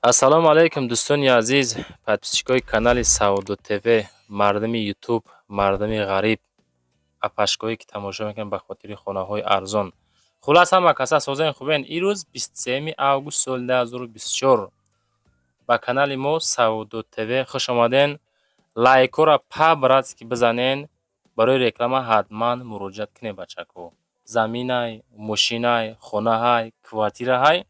Ассалому алайкум, дӯстони азиз, подписчикои канали Савдо ТВ, мардуми Ютуб, мардуми ғариб, апашкое ки тамошо мекунанд ба хотири хонаҳои арзон. Хулас, ҳама каса созен, хубен. Ирӯз 23 август соли 2024 ба канали мо Савдо ТВ хуш омаден. Лайкҳоро по-братски бизанен. Барои реклама ҳатман муроҷиат кунед, бачако. Заминай, мошинай, хонаҳай, квартираҳай.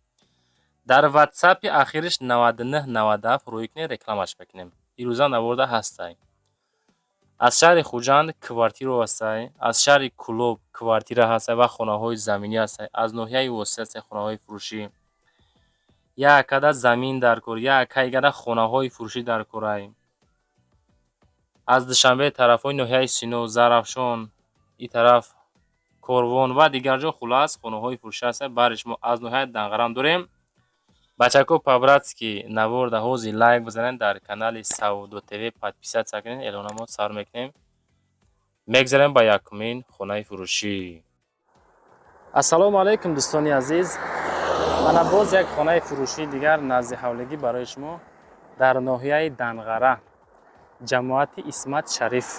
Дар ватсапи ахириш 99 97 рӯй кунед, рекламаш мекунем. Ирӯза наворда ҳастай. Аз шаҳри Хуҷанд квартира ҳастай, аз шаҳри Кӯлоб квартира ҳастай ва хонаҳои заминӣ ҳастай, аз ноҳияи Восеъ ҳастай хонаҳои фурӯшӣ. Як ада замин дар кор, якайгада хонаҳои фурӯшӣ дар корай. Аз Душанбе, тарафҳои ноҳияи Сино, Зарафшон, ин тараф Корвон ва дигар ҷо, хулас, хонаҳои фурӯшӣ ҳастай. Бари шумо аз ноҳияи Данғарам дорем. Бачако, по-братски наворда ҳозир лайк бизанед, дар канали Савдо ТВ подписаться кунед, эълона мо сар мекунем. Мегзарем ба якумин хонаи фурӯшӣ. Ассалому алайкум, дӯстони азиз. Мана боз як хонаи фурӯшии дигар назди ҳавлигӣ барои шумо дар ноҳияи Данғара, ҷамоати Исмат Шариф.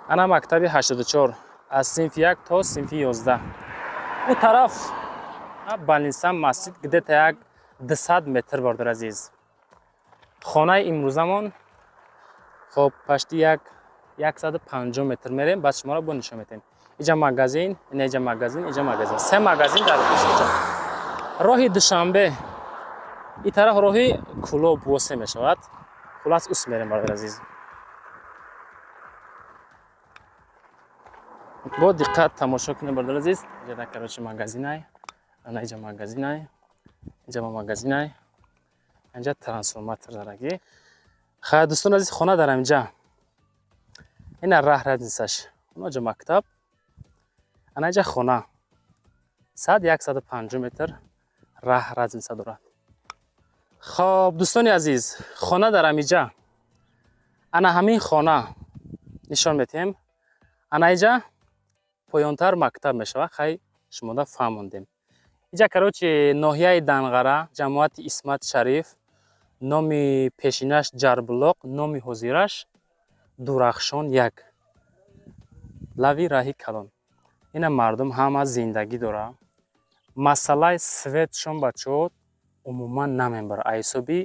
Ана мактаби 84, аз синфи 1 то синфи 11. Ӯ тараф больница, масҷид где-то як 200 метр, бародар азиз. Хонаи имрӯзамон, хоб, пашти як 150 метр мерем, баъд шуморо бо нишон метем. Иҷа магазин, ина иҷа магазин, иҷа магазин. Се магазин дар пеш иҷа. Роҳи Душанбе, ин тараф роҳи Кӯлоб Восе мешавад. Хулас, ус мерем, бародар азиз. Бо диққат тамошо кунед, бародар азиз. Иҷа, короче, магазинай. Ана иҷа магазинай. Иҷа магазинай. Инҷа трансформатор дарагӣ. Хай, дӯстони азиз, хона дар инҷа. Ина раҳ разницаш. Онаҷа мактаб. Ана иҷа хона. 100 150 метр раҳ разница дорад. Хоб, дӯстони азиз, хона дар амиҷа. Ана ҳамин хона нишон метиҳем. Ана иҷа поёнтар мактаб мешавад. Хай, шумода фаҳмондем. Иҷа, короче, ноҳияи Данғара, ҷамоати Исмат Шариф, номи пешинаш Ҷарбулоқ, номи ҳозираш Дурахшон 1. Лави раҳи калон. Ина мардум ҳама зиндагӣ дора. Масъалаи светшон, бачаҳо, умуман намебара. Ҳисоби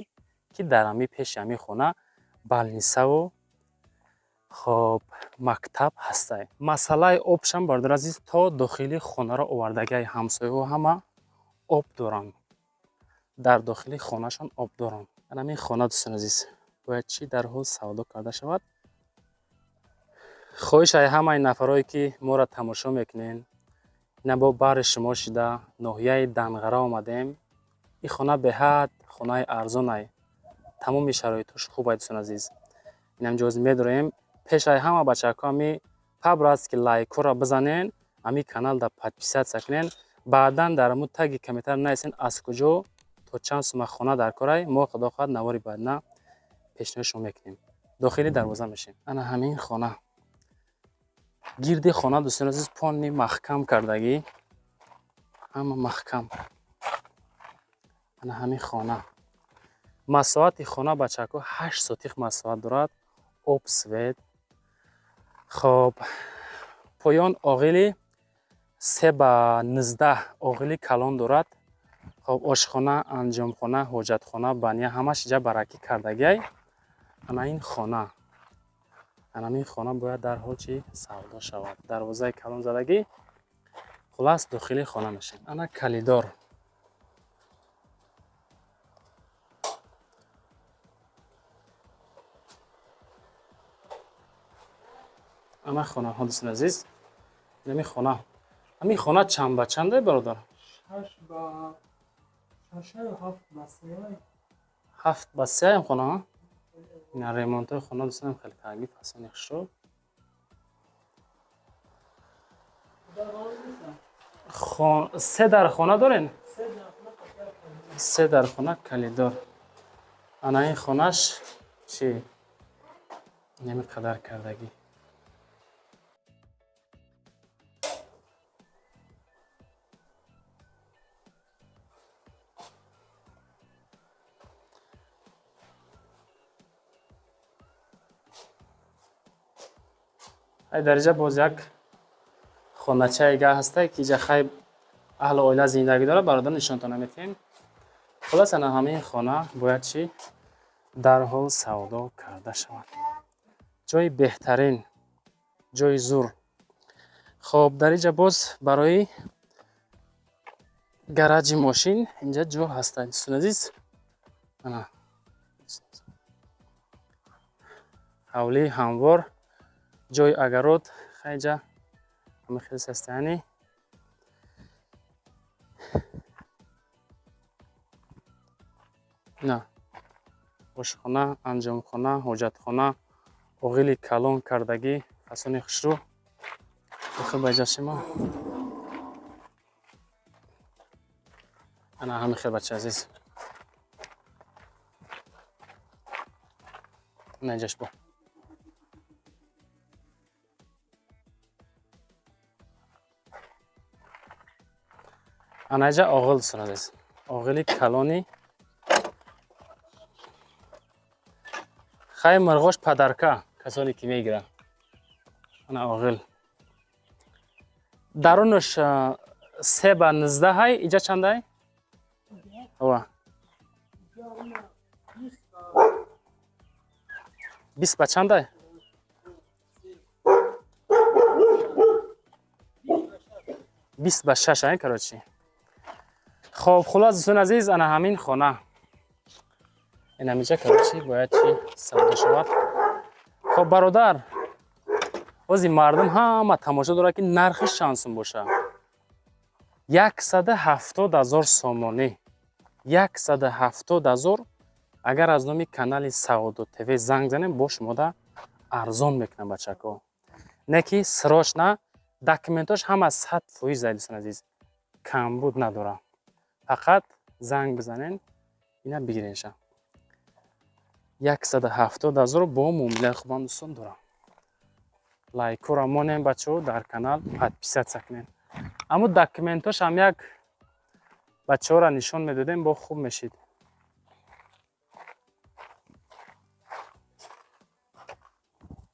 ки дар ҳами пеши ҳамин хона больницаву, хоб, мактаб ҳастай. Масъалаи обшам, бародар азиз, то дохили хонаро овардагиай. Ҳамсояҳо ҳама об доранд. Дар дохили хонашон об доранд. Ана ҳамин хона, дӯстони азиз, бояд чӣ дарҳол савдо карда шавад. Хоҳиш ай ҳамаи нафарое ки моро тамошо мекунед, ина бо баҳри шумо шида ноҳияи Данғара омадем. Ин хона беҳад хонаи арзонай. Тамоми шароитҳош хубай, дӯстони азиз. Инам ҷоз медорем. Пеш ай ҳама, бачаҳако, ҳами по-братски лайкҳоро бизанен, ҳами каналда подписаться кунен. Баъдан дар ҳамун таги комментар нависен, аз куҷо, то чанд сума хона дар корай. Мо, худо хоҳад, навори баъдна пешниҳод шумо мекунем. Дохили дарвоза мешем. Ана ҳамин хона. Гирди хона, дӯстони азиз, полный маҳкам кардагӣ. Ҳама маҳкам. Ана ҳамин хона. Масоҳати хона, бачаҳако, 8 сотих масоҳат дорад. Об, свет. Хоб, поён оғили 3 ба 19, оғили калон дорад. Хоб, ошхона, анҷомхона, ҳоҷатхона, баня ҳамаш иҷа баракӣ кардагиай. Ана ин хона. Ана ҳамин хона бояд дарҳол чӣ савдо шавад. Дарвозаи калон задагӣ. Хулас, дохили хона мешавем. Ана калидор. Ана хонаҳо, дӯстони азиз. Инами хона. Ҳамин хона чанд ба чанде, бародар? 6 ба 6 ё 7 ба 3. 7 ба 3 ам хона? Ина ремонтҳои хона, дӯстонам, хеле кардагӣ, фасони хушрӯ. Се дар хона дорен? Се дар хона, калидор. Ана ин хонаш чӣ? Инами қадар кардагӣ. Ай дар инҷа боз як хоначаи га ҳастай, ки инҷа хай аҳли оила зиндагӣ дорад, бародар нишонтон наметиҳем. Хулос, ана ҳамин хона бояд чӣ дарҳол савдо карда шавад. Ҷои беҳтарин, ҷои зур. Хоб, дар инҷа боз барои гараҷи мошин инҷа ҷо ҳастанд, дӯстони азиз. Ана ҳавлии ҳамвор, ҷои агарот, хайҷа ҳама хел состояние. На ошхона, анҷомхона, ҳоҷатхона, оғили калон кардагӣ, фасони хушрӯ. Дохил ба иҷа шимо. Ана ҳами хел, бача азиз. Ана иҷаш бо. Ана иҷа оғил, дӯстон азиз. Оғили калони. Хай мирғош падарка, касоне ки мегиранд. Ана оғил. Дарунаш 3 ба 19 ҳай, иҷа чандай? Ова. 20 ба чандай? 20 ба 6 ай, короче. Хоб, хулос, дӯстони азиз, ана ҳамин хона. Ин ҳаминҷа, короче, бояд чӣ савдо шавад. Хоб, бародар, ози мардум ҳама тамошо дорад, ки нархиш чанд сум боша. 170 000 сомонӣ. 170 000. Агар аз номи канали Савдо ТВ занг занем, бо шумода арзон мекунам, бачако. Не ки срочно, документош ҳама 100%, дӯстони азиз. Камбуд надорад. Фақат занг бизанен, ина бигиренша. 170 000 бо муомилаи хубам, дӯстон, дорам. Лайкҳоро монем, бачаҳо, дар канал подписаться кунед. Аммо документош ҳам як бачаҳоро нишон медодем, бо хуб мешид.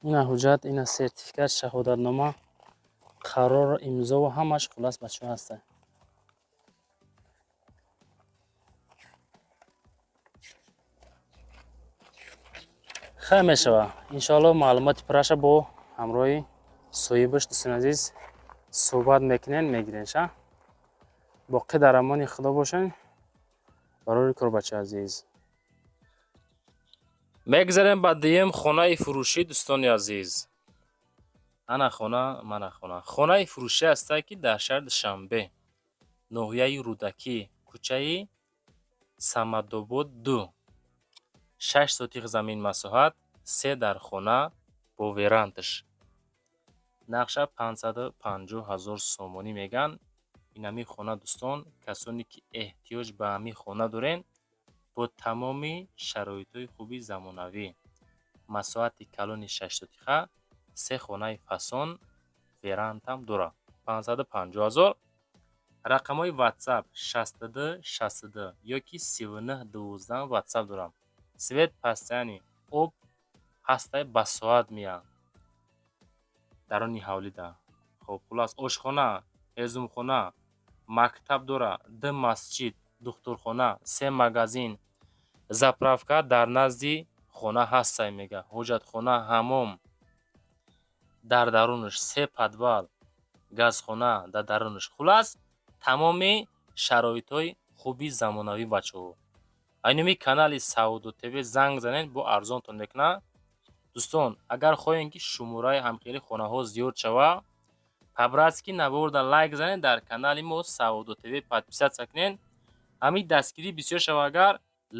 Ина ҳуҷҷат, ина сертификат, шаҳодатнома, қарор, имзову ҳамаш, хулас, бачаҳо ҳастанд. Хай мешава. Иншоалло, маълумоти пурраша бо ҳамроҳи соҳибаш, дӯстони азиз, суҳбат мекунем, мегирем ша. Боқӣ дар амони Худо бошен. Барори кор, бачаи азиз. Мегзарем ба дуюм хонаи фурӯшӣ, дӯстони азиз. Ана хона, мана хона. Хонаи фурӯшӣ ҳастад, ки дар шаҳри Душанбе, ноҳияи Рӯдакӣ, кӯчаи Самадобод 2. 6 сотих замин масоҳат, се дар хона бо верандаш. Нархша 550 000 сомонӣ мегӯянд. Ин ҳамин хона, дӯстон, касоне ки эҳтиёҷ ба ҳамин хона дорен, бо тамоми шароитҳои хуби замонавӣ. Масоҳати калони 6 сотиха, се хонаи фасон, верандам дорад. 550 000. Рақамҳои WhatsApp 62 62 ёки 39 12 WhatsApp дорам. Свет постоянный, об ҳастай, ба соат меяд. Даруни ҳавлида. Хоб, хулас, ошхона, ҳезумхона, мактаб дорад, ду масҷид, духтурхона, се магазин, заправка дар назди хона ҳастай, мега. Ҳоҷатхона, ҳаммом дар дарунаш, се подвал, газхона дар дарунаш. Хулас, тамоми шароитҳои хуби замонавӣ, бачаҳо. Айноми канали Савдо ТВ занг занед, бо арзонтон мекунад. Дӯстон, агар хоҳем, ки шумораи ҳамхели хонаҳо зиёд шавад, по-братски наворда лайк занед, дар канали мо Савдо ТВ подписаться кунед. Ҳамин дастгирӣ бисёр шава, агар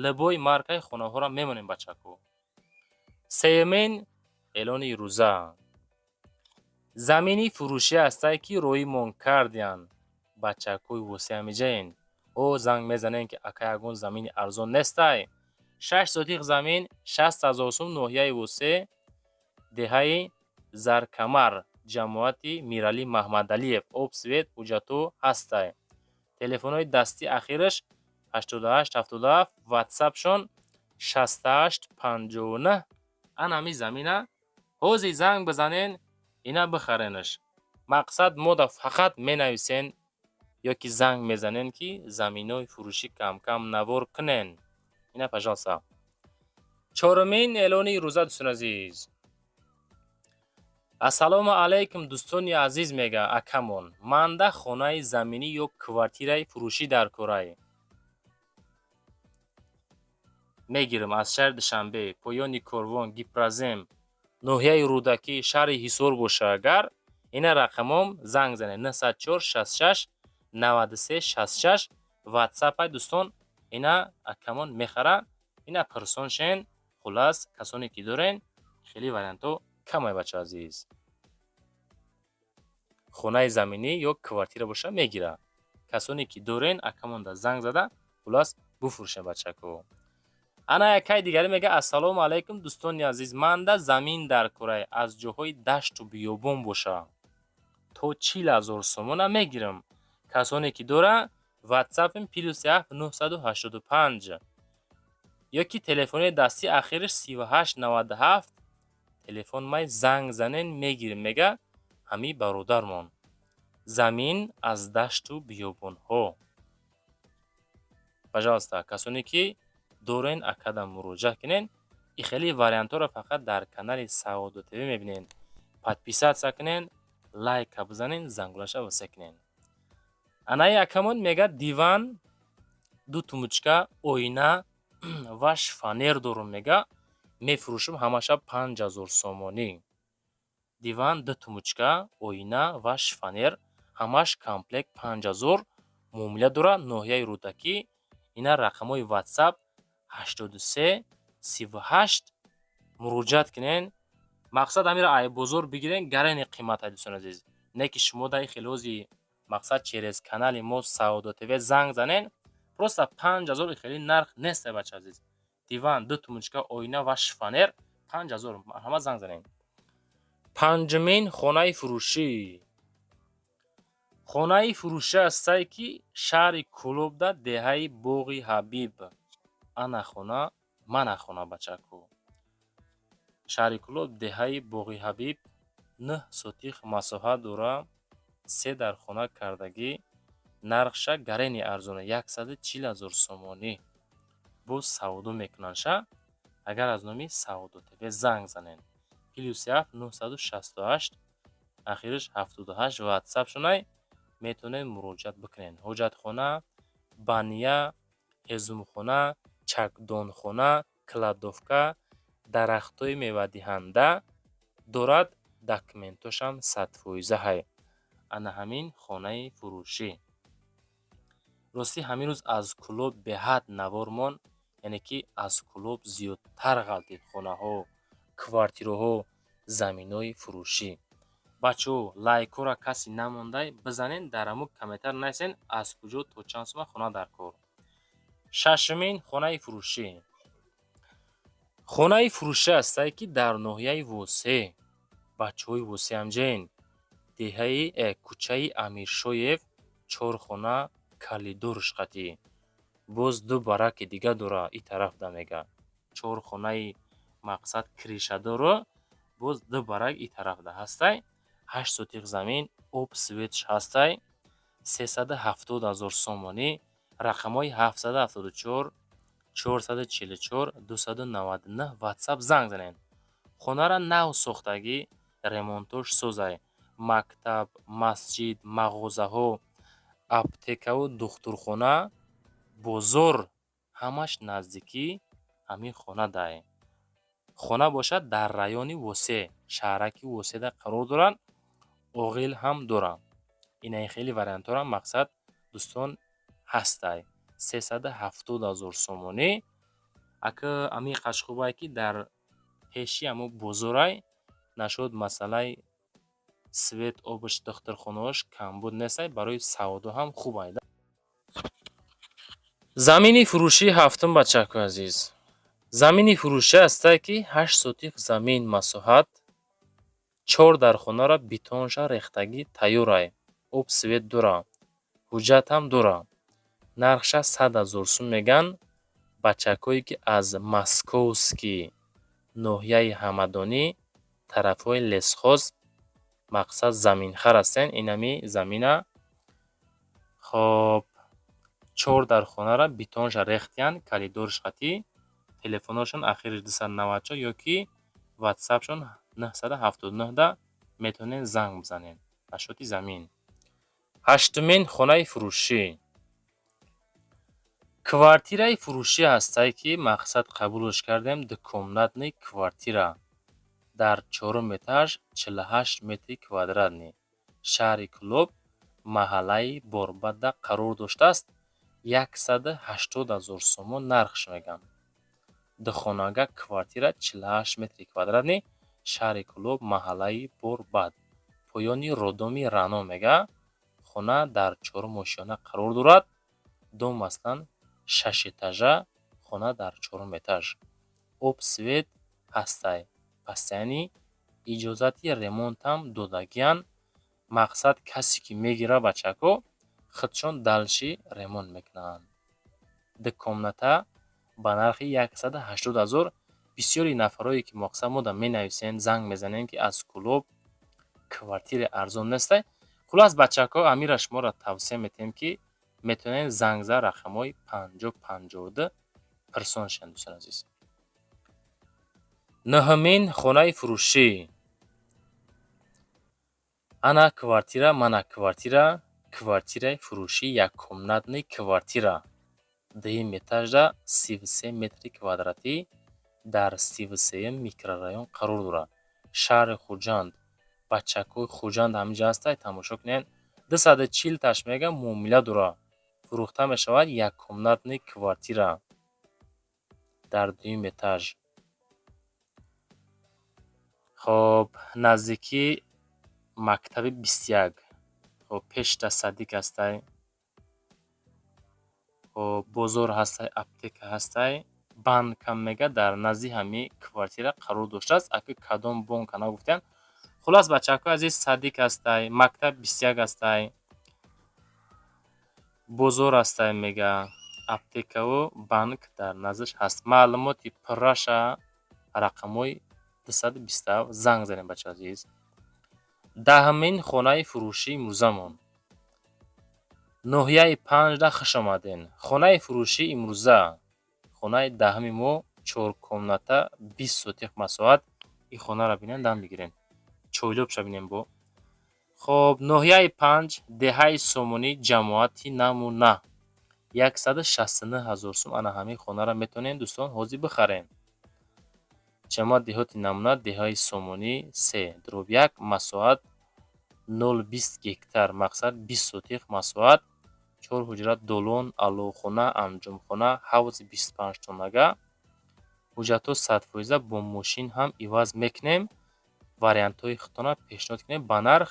любой маркаи хонаҳоро мемонем, бачако. Сеюмин эълони рӯза. Замини фурӯшӣ ҳастае, ки роимон кардиянд. Бачакҳои восеамиҷаен. О занг мезанем, ки ака, ягон замини арзон нестай. 6 сотих замин, 60 000 сум, ноҳияи Восе, деҳаи Заркамар, ҷамоати Миралӣ Маҳмадалиев. Об, свет, ҳуҷҷатҳо ҳастай. Телефонҳои дастӣ ахираш 88 77, ватсапшон 68 59. Ан ҳамин замина ҳозир занг бизанен. Ина бихаренаш. Мақсад, мода фақат менависен ё ки занг мезанен, ки заминҳои фурӯшӣ камкам навор кунен. Ина, пожалуйста. Чорумин эълони рӯза, дӯстони азиз. Ассалому алайкум, дӯстони азиз, мега акамон. Манда хонаи заминӣ ё квартираи фурӯшӣ дар корай. Мегирам аз шаҳри Душанбе, поёни корвон, Гипрозем, ноҳияи Рӯдакӣ, шаҳри Ҳисор боша агар, ина рақамом, занг занед: 904 66 93 66, ватсапай, дӯстон. Ина акамон мехара, ина пурсон шен. Хулас, касоне ки дорен, хеле вариантҳо камай, бача азиз. Хонаи заминӣ ё квартира боша, мегира. Касоне ки дорен, акамонда занг зада, хулас, буфурӯшен, бачако. Ана якай дигаре мега: Ассалому алайкум, дӯстони азиз, манда замин дар корай, аз ҷоҳои дашту биёбон боша, то 40 000 сомона мегирам. Касоне ки дора, ватсапим +7 985 ё ки телефони дастӣ ахириш 38 97, телефон май занг занен, мегирем, мега ҳамин бародармон. Замин аз дашту биёбонҳо, пожалуйста, касоне ки дорен, акада муроҷиат кунен. И хеле вариантҳоро фақат дар канали Саодо ТВ мебинед. Подписаться кунен, лайка бизанен, зангулаша васа кунен. Анаи акамон мега: диван, ду тумбочка, оина ва шифоньер дорум, мега, мефурӯшам, ҳамаша 5000 сомонӣ. Диван, ду тумбочка, оина ва шифоньер, ҳамаш комплект 5000, муомила дорад, ноҳияи Рӯдакӣ. Ина рақамҳои ватсап 83 38, муроҷиат кунен. Мақсад, ҳамира ай бозор бигирен, гарани қимат, дӯстони азиз. Не ки шумо дар хелози мақсад, через канали мо Саодо ТВ занг занен, просто 5000 хеле нарх нест, бача азиз. Диван, ду тумбочка, оина ва шифоньер 5000, марҳамат, занг занен. Панҷумин хонаи фурӯшӣ. Хонаи фурӯшӣ ҳастае, ки шаҳри Кӯлобда, деҳаи Боғи Ҳабиб. Ана хона, мана хона, бачако. Шаҳри Кӯлоб, деҳаи Боғи Ҳабиб, 9 сотих масоҳат дора, се дар хона кардагӣ, нархша гарени арзона, 140 000 сомонӣ. Боз савдо мекунанд ша, агар аз номи Савдо ТВ занг занед. +7 968, ахириш 78, ватсап шунай, метавонед муроҷиат бикунед. Ҳоҷатхона, баня, ҳезумхона, чакдонхона, кладовка, дарахтҳои мевадиҳанда дорад, документошам 100%-ҳай. Ана ҳамин хонаи фурӯшӣ. Ростӣ, ҳамин рӯз аз Кӯлоб беҳад навормон, яъне ки аз Кӯлоб зиёдтар ғалтид хонаҳо, квартираҳо, заминҳои фурӯшӣ. Бачаҳо, лайкҳоро касе намондай, бизанен, дар ҳамун комментар нависен, аз куҷо, то чанд сума хона дар кор. Шашумин хонаи фурӯшӣ. Хонаи фурӯшӣ ҳастае, ки дар ноҳияи Восе, бачаҳои Восеамҷен, деҳаи кӯчаи Амиршоев, чор хона, калидорш қатӣ. Боз ду бараки дига дора и тарафда, мега. Чор хонаи, мақсад, крышадоро, боз ду барак и тарафда ҳастай. 8 сотих замин, об, светш ҳастай, 370 000 сомонӣ, рақамҳои 774 444 299, ватсап, занг занед. Хонара нав сохтагӣ, ремонтош созай. Мактаб, масҷид, мағозаҳо, аптекаву духтурхона, бозор ҳамаш наздикӣ ҳамин хона дай. Хона бошад, дар райони Восе, шаҳраки Воседа қарор дорад, оғил ҳам дорад. Инаи хеле вариантҳоро, мақсад, дӯстон, ҳастай. 370 000 сомонӣ. Ака, ҳамин қашқубае, ки дар пеши ҳамо бозорай, нашуд масъалаи свет, обаш, духтурхонаҳош камбуд нестай, барои савдо ҳам хубай. Замини фурӯшии ҳафтум, бачаҳакои азиз. Замини фурӯшӣ ҳастае, ки 8 сотих замин масоҳат, чор дархонаро бетонша рехтагӣ тайёрай, об, свет дора, ҳуҷҷатам дора. Нархша 100 000 сум мегӯянд. Бачакҳое, ки аз Московский, ноҳияи Ҳамадонӣ, тарафҳои Лесхоз. Мақсад, заминхар ҳастен, инами замина. Хоб, чор дар хонара бетонша рехтиян, коридорш қатӣ. Телефоношон ахириш 294 ё ки ватсапшон 979 да метавонед занг бизанед насчёти замин. Ҳаштумин хонаи фурӯшӣ. Квартираи фурӯшӣ ҳастае, ки мақсад, қабулш кардем. Двухкомнатный квартира дар чорум этаж, 48 метри квадратный, шаҳри Кӯлоб, маҳаллаи Борбадда қарор доштааст. 180 000 сомон нархш мегӯям. Духонага квартира, 48 метри квадратный, шаҳри Кӯлоб, маҳаллаи Борбад, поёни роддоми Рано мега. Хона дар чорум ошёна қарор дорад. Дом аслан шашэтажа, хона дар чорум этаж. Об, свет ҳастай, постоянный, иҷозати ремонтам додагиян. Мақсад, касе ки мегира, бачако, худшон дальше ремонт мекунанд. Ду комната ба нархи 180 000. Бисёри нафарое ки, мақсад, мода менависем, занг мезанем, ки аз Кӯлоб квартираи арзон нестай. Хуллас, бачаҳко, амира шуморо тавсия метиҳем, ки метавонед занг зад, рақамҳои 50 52 пирсон шавед, дӯстони азиз. Нӯҳумин хонаи фурӯшӣ. Ана квартира, мана квартира, квартираи фурӯшӣ, яккомнатный квартира дуюм этажда, 33 метри квадратӣ, дар 33-юм микрорайон қарор дорад, шаҳри Хуҷанд. Бачакҳои Хуҷанд ҳаминҷа ҳастай, тамошо кунед. 240 таш мегам, муомила дорад. Фурӯхта мешавад яккомнатный квартира дар дуюм этаж. Хоб, наздикии мактаби 21. Хоб, пешта садик ҳастай. Хоб, бозор ҳастай, аптека ҳастай, банкам мега дар назди ҳамин квартира қарор доштааст. Аки кадом бонка нагуфтиянд. Хуллас, бачакҳои азиз, садик ҳастай, мактаб 21 ҳастай, бозор ҳастай мега, аптекаву банк дар наздаш ҳаст. Маълумоти пурраша рақамҳои 227 занг занед, бачаҳои азиз. Даҳумин хонаи фурӯшии имрӯзамон. Ноҳияи Панҷда хуш омадед. Хонаи фурӯшии имрӯза, хонаи даҳуми мо, чоркомната, 20 сотих масоҳат. Ин хонаро бинед, дам бигиред. Чойлобша бинем бо. Хоб, ноҳияи Панҷ, деҳаи Сомонӣ, ҷамоати Намуна. 169 000 сум. Ана ҳамин хонаро метавонед, дӯстон, ҳозир бихаред. Ҷамоат деҳоти Намуна, деҳаи Сомонӣ, 3/1, масоҳат 0,20 гектар, мақсад, 20 сотих масоҳат, чор ҳуҷра, долон, аловхона, анҷомхона, ҳавзи 25 тоннага. Ҳуҷҷатҳо 100%, бо мошин ҳам иваз мекунем. Вариантҳои худтонро пешниҳод кунем ба нарх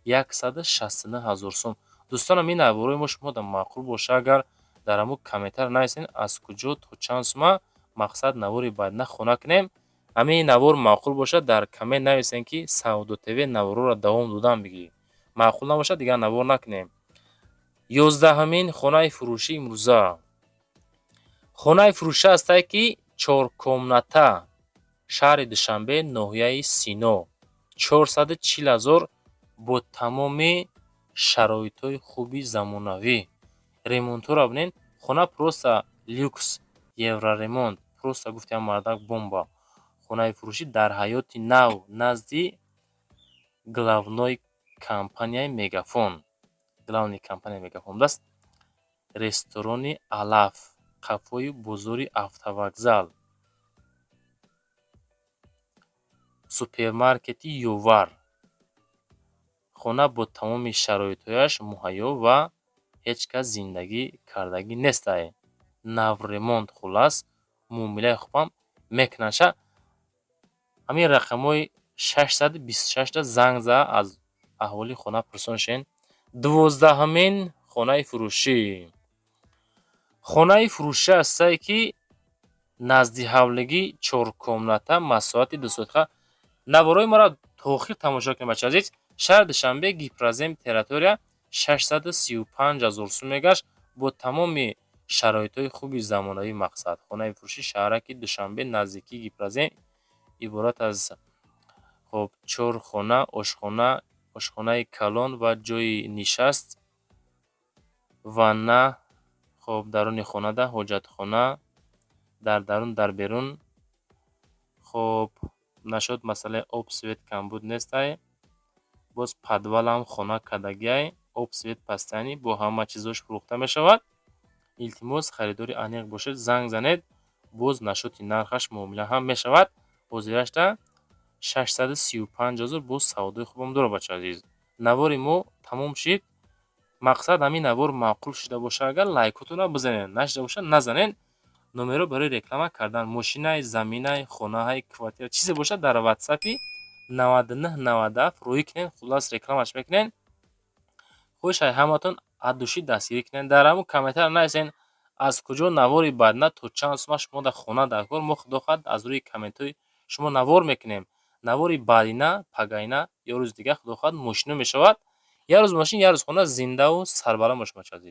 169 000 сум. Дӯстонам, ин наворои мо шумода маъқул боша, агар дар ҳамун комментар нависед, аз куҷо то чанд сума, мақсад, навори баъдина хона кунем. Ҳамин навор маъқул бошад, дар коммент нависед, ки Савдо ТВ наворҳоро давом додан бигӣ. Маъқул набошад, дигар навор накунем. 11-умин хонаи фурӯшии имрӯза. Хонаи фурӯшӣ ҳастае, ки чоркомната, шаҳри Душанбе, ноҳияи Сино, 440 000, бо тамоми шароитҳои хуби замонавӣ. Ремонтҳоро бинед, хона просто люкс, евроремонт, просто гуфтиам мардак бомба. Хонаи фурӯшӣ дар ҳаёти нав, назди главной компанияи Мегафон, главный компания Мегафон будааст, ресторони Алаф, қафои бозори автовокзал, супермаркети Ёвар. Хона бо тамоми шароитҳояш муҳайё ва ҳеҷ кас зиндагӣ кардагӣ нестай. Навремонт, хуллас, муомилаи хубам мекунанд. Ҳамин рақамҳои 626-да занг зада, аз аҳволи хона пурсон шавед. 12-умин хонаи фурӯшӣ. Хонаи фурӯшӣ ҳастае, ки назди ҳавлигӣ, чоркомната, масоҳати 2 сотиха. Наворҳои моро то охир тамошо кунед, бачаҳои азиз. Шаҳри Душанбе, Гипрозем территория, 635 000 сум мегашт, бо тамоми шароитҳои хуби замонавӣ. Мақсад, хонаи фурӯшӣ, шаҳраки Душанбе, наздикии Гипрозем, иборат аз, хоб, чор хона, ошхона. Ошхонаи калон ва ҷойи нишаст, ванна. Хоб, даруни хонада ҳоҷатхона, дар дарун, дар берун. Хоб, нашуд, масъалаи об, свет камбуд нестай. Боз подвалам хона кардагиай, об, свет постоянный, бо ҳама чизош фурӯхта мешавад. Илтимос, харидори аниқ бошед, занг занед. Боз насчёти нархаш муомила ҳам мешавад. Ҳозирашда 635 000, боз савдои хубам дорад. Бачаи азиз, навори мо тамом шид. Мақсад, ҳамин навор маъқул шуда бошад агар, лайкотонро бизанед, нашуда бошад, назанед. Номеро барои реклама кардан мошинай, заминай, хонаҳай, квартира, чизе бошад, дар ватсапи 9997 рӯӣ кунед. Хуллас, рекламаш мекунед. Хоҳиш, ай ҳаматон от души дастгирӣ кунед. Дар ҳамун комментария нависен, аз куҷо навори баъдна, то чанд сума шумо дар хона дар кор. Мо, худо хоҳад, аз рӯи комментҳои шумо навор мекунем. Навори баъдина, пагайна ё рӯзи дигар, худо хоҳад, мошино мешавад. Як рӯз мошин, як рӯз хона. Зиндаву сарбаланд бошед, бачаи азиз.